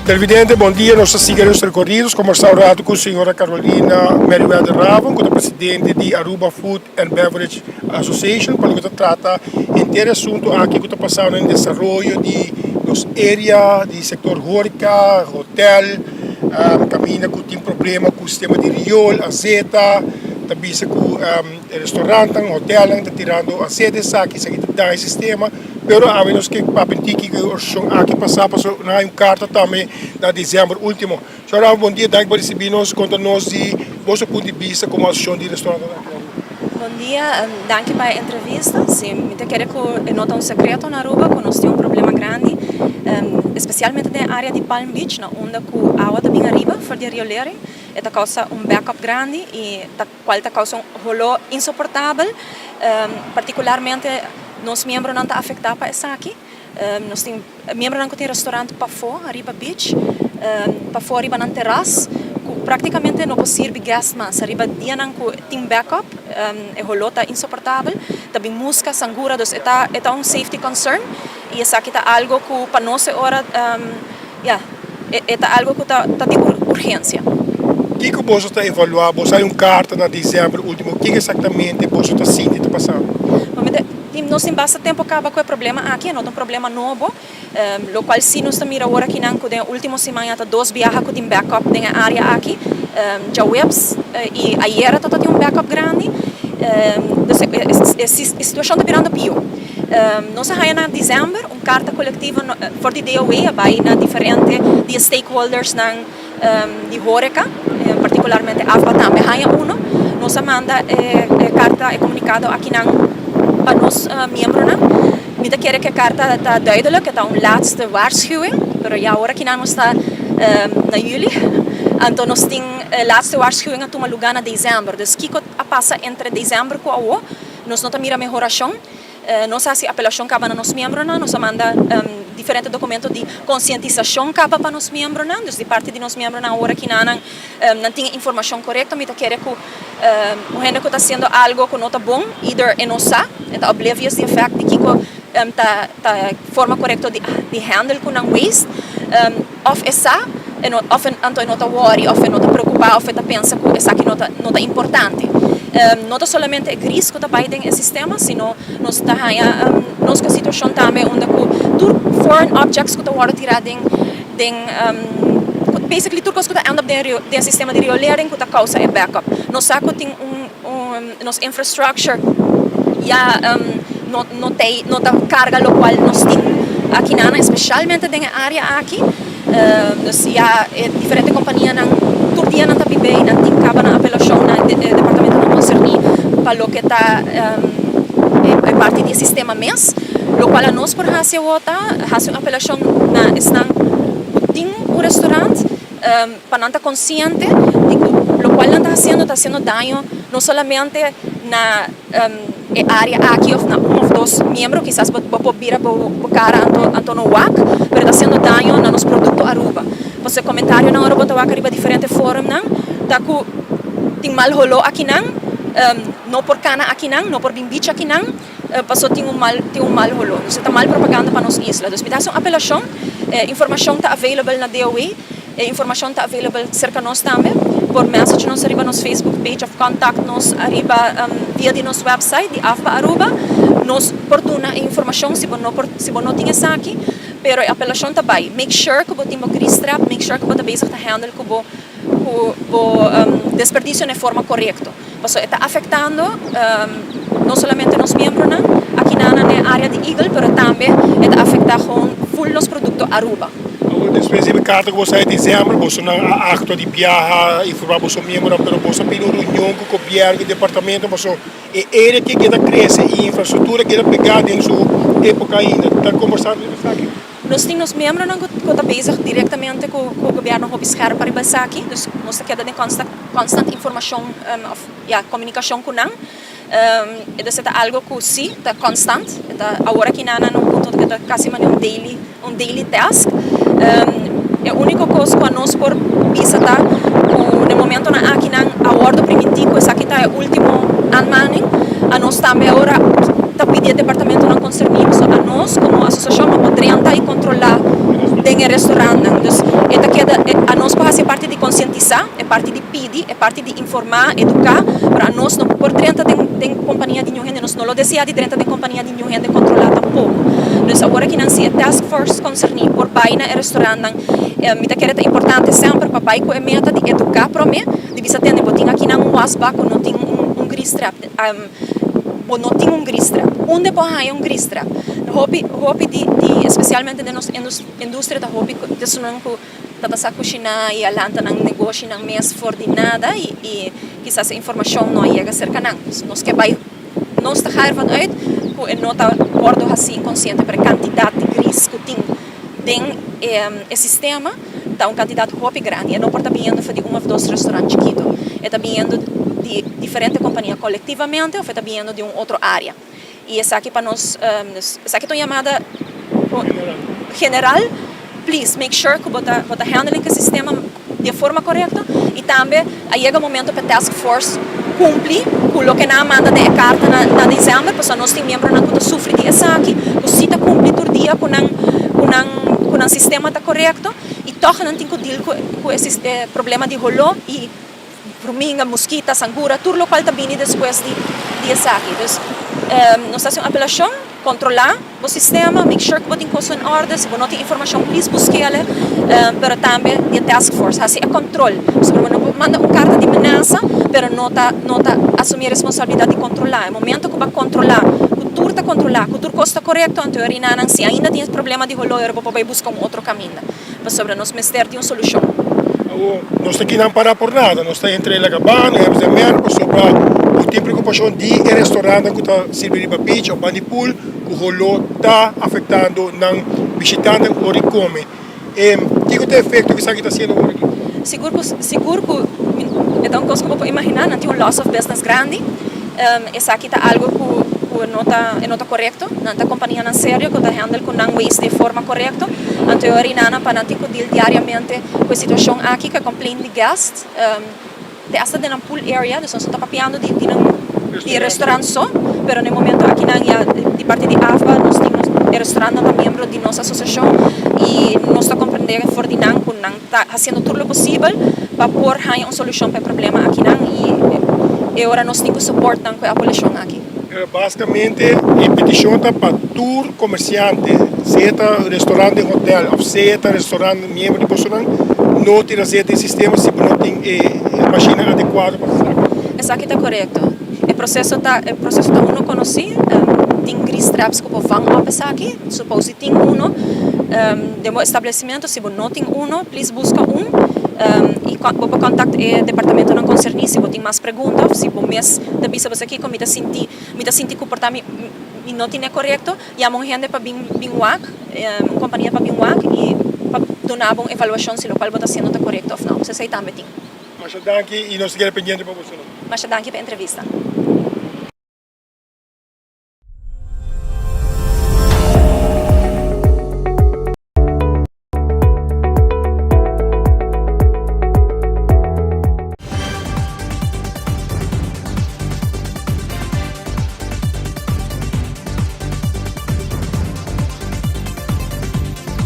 Televidente, bon dia. Nos ta sigui nos recoridos conversa un rato cu señora Carolina Meriwether Raven, cu ta presidente di Aruba Food and Beverage Association, pa loke ta trata henter e asunto aki cu ta pasando den desaroyo di nos area di sector horeca, hotel, caminda cu tin problema cu sistema di riool, azeta, ta bisa cu e restaurantnan, hotelnan ta tirando azeta esaki, esaki ta daña e sistema. Pero awe nos ke papia un tiki ku e orashon aki pasá pasobra nan hay un karta tambe na desèmber último. Señor Ramos, bon dia, danki pa risibí nos. Konta nos di boso punto di bista komo asosiashon di restaurantnan aki na Aruba. Bon dia, danki pa e entrevista. Si, mi ta kere ku e no ta un sekreto na Aruba ku nos tin un problema grandi, espesialmente den e área di Palm Beach na unda ku awa ta bin ariba for di e riolering. E ta kousa un backup grandi i ta. Cual ta causa un holó insoportabel. Particularmente nos miembronan ta afecta pa esaki. Nos tin miembronan cu tin restaurant pafó ariba beach, pafó ariba nan terras, cu practicamente no por sirbi guest mas. Ariba dianan cu tin backup e holó ta insoportabel, ta bin musca, sangura, dus e ta e ta un safety concern y esaki ta algo cu pa nos e ora Ya, e ta algo ku ta di urgensia. Kiko boso ta evaluá? Boso hay un karta na desèmber último. Kiko eksaktamente boso ta sinti ta pasando? Nos tin basta tempu kaba ku e problema aki. E no ta un problema nobo. Lokual si nos ta mira awor akinan ku den e último siman ya ta dos biaha ku tin backup den e área aki. Djaweps i ayera ta tin un backup grandi. Dus e situashon ta birando pió. Nos a haña na desèmber. Un karta kolektivo for di DOW a bai na diferente di e stakeholdersnan di horeca, partikularmente AFBA tambe haña uno. Nos a manda e karta, e komunikado akinan pa nos miembronan. Mi ta kere ku e karta ta duidelijk, e ta un laatste waarschuwing, pero ya ora kinan nos ta na juli, anto nos tin e laatste waarschuwing a tuma lugá na desèmber. Dus kiko a pasa entre desèmber ku awo? Nos no ta mira mehorashon. Nos a hasi apelashon kaba na nos miembronan, nos a manda diferente dokumento di konsientisashon kaba pa nos miembronan, dus di parti di nos miembronan awor aki nan nan tin e informashon korekto. Mi ta kere ku un hende ku ta hasiendo algo ku no ta bon, either e no sa, e ta oblivious di e fact di kiko ta ta forma korekto di di handle ku nan waste, òf e sa, e no òf anto e no ta wòri òf e no ta preokupá òf e ta pensa ku esaki no ta no ta importante. No ta solamente e gris ku ta bai den e sistema, sino nos ta haña nos ku e situashon tambe unda ku tur foreign objects ku ta wòrdu tirá den den basically tur kos ku ta end up den e sistema di riolering ku ta kousa e backup. Nos sa ku tin un un nos infrastructure ya no no tei no ta karga lokual nos tin akinan espeshalmente den e área aki. Dus ya e diferente kompanianan tur dia nan ta bibé i nan tin kaba nan apelashon na e departamentonan konserní pa loke ta e parti di e sistema mes. Lokual anos por hasi awor ta hasi un apelashon na esnan ku tin un restaurant pa nan ta konsiente di ku lokual nan ta hasiendo ta hasiendo daño no solamente na e área aki òf na un òf dos miembro, kisas bo bo por bira bo bo kara anto anto no wak, pero ta hasiendo daño na nos produkto Aruba. Pasobra e komentarionan ora bo ta wak riba diferente forumnan ta ku tin mal holó akinan, no por kana akinan, no por bin bich akinan, pasobra tin un mal tin un mal holó. Entonces ta mal propaganda pa nos isla. Dus mi ta hasi un apelashon, e informashon ta available na DOW. E informacion ta available cerca nos tambe. Por message nos ariba nos Facebook page of contact nos ariba via di nos website di AFBA Aruba. Nos por duna e informacion si bo no por si bo no tin esaki, pero e apelacion ta bay. Make sure cu bo tin bo grease trap, make sure cu bo ta bezig ta handle cu bo cu bo desperdicio na e forma corecto. Pasobra e ta afectando no solamente nos miembronan aki na na e area di Eagle, pero tambe e ta afecta gewoon full nos producto Aruba. Awor despues di e carta cu bo sa di december, bosonan a actua di biaha, informa boso miembronan, pero boso a pidi un reunion cu gobierno y departamento pasobra e area aki keda crece y infrastructura keda pega den su epoca ainda. Ta conversa riba esaki? Nos tin nos miembronan cu ta bezig directamente cu gobierno hopi scherp ariba esaki, dus nos ta keda den constant constant informacion of ya comunicacion cu nan. Dus e ta algo cu si ta constant, e ta awor aki nan na un punto cu ta casi manera un daily un daily task. E unico cos cu anos por bisa ta cu na e momentonan aki nan a wordo priminti cu esaki ta e ultimo aanmaning. Anos tambe awor ta pidi e departamentonan concerni pasobra anos como asociacion no por drenta y controla den e restaurantnan. Dus e ta. parti di konsientisá, e parti di pidi, e parti di informá, eduká, pero anos no por drenta den den kompania di niun hende, nos no lo deseá di drenta den kompania di niun hende kontrolá tampoko. Dus awor akinan si e task force konserní por bai na e restorantnan, mi ta kere ta importante semper pa bai ku e meta di eduká promé, di bisa tende bo tin akinan un wasbak ku no tin un grease trap, bo no tin un grease trap, unda bo haña un grease trap? Hopi hopi di di espesialmente den nos industria ta hopi esunnan ku ta ta sa kushiná i a lanta nan negoshinan mes for di nada i i kisas e informashon no a yega serka nan. Nos ke bai nos ta ga ervan uit ku e no ta wòrdu hasí inkonsiente pero e kantidat di gris ku tin den e sistema ta un kantidat hopi grandi. E no por ta biniendo for di un òf dos restorant chikitu. E ta biniendo di diferente kompania kolektivamente òf e ta biniendo di un otro área. I esaki pa nos, esaki ta un yamada general, please make sure ku bo ta bo ta handling ku e sistema di e forma korekto i tambe a yega momento pa e task force kumpli ku loke nan a manda den e karta na na desèmber pasobra nos tin miembronan ku ta sufri di esaki ku si ta kumpli tur dia ku nan ku nan ku nan sistema ta korekto i tòg nan tin ku deal ku ku e problema di holó i Ruminga, muskita, sangura, tur lokual ta bini despues di di esaki. Dus nos ta hasi un apelashon, kontrolá bo sistema, make sure ku bo tin kos en orde, si bo no tin informashon please busk'el, pero tambe di e task force hasi e kontrol. Pasobra bo no por manda un karta di menasa pero no ta no ta asumí e responsabilidat di kontrolá. E momento ku bo a kontrolá ku tur ta kontrolá, ku tur kos ta korekto, anto e orinanan si ainda tin e problema di holó bo por bai buska un otro kaminda. Pasobra nos mester di un solushon. Awor, nos ta kinan pará por nada. Nos ta entre La Cabana, Hermes de Mer, pasobra bo tin preokupashon di e restorantnan ku ta sirbi riba beach òf banda di pool ku holó ta afektando nan bishitantenan ku ora di kome. Kiko ta e efekto ku esaki ta hasiendo awor aki? Sigur ku sigur ku e ta un kos ku bo por imaginá, nan tin un loss of business grandi. Esaki ta algu ku ku no ta e no ta korekto. Nan ta kompanianan serio ku ta handle ku nan waste di e forma korekto. Anto e ora nan pa nan tin ku deal diariamente ku e situashon aki ku e complaint di guest te asta den nan pool area. Dus nos no ta papiando di di nan di e restaurant so, pero na e momento aki nan ya di parti di AFBA nos tin nos e restaurantnan ta miembro di nos asosiashon i nos ta komprende for di nan ku nan ta hasiendo tur lo posibel pa por haña un solushon pa e problema akinan i e ora nos tin ku support nan ku e apolashon aki. Basikamente e petishon ta pa tur komersiante, sea ta restaurant den hotel òf sea ta restaurant miembro di bosonan, no tira zeta den sistema si bo no tin e mashina adekuado pa esaki. Esaki ta korekto. E proseso ta e proseso ta uno konosí. Tin grease traps ku por vang op esaki. Suppose si tin uno den bo establesimentu, si bo no tin uno, please buska un i bo por contact e departamentonan concerní si bo tin mas pregunta of si bo mes ta bisa bo sa kiko mi ta sinti, mi ta sinti ku por ta mi mi no tine korekto, yama un hende pa bin bin wak, un kompania pa bin wak i pa duna bo un evaluashon si lokual bo ta hasiendo ta korekto of no. Esei tambe tin. Masha danki i nos ta keda pendiente pa boso. Masha danki pa e entrevista.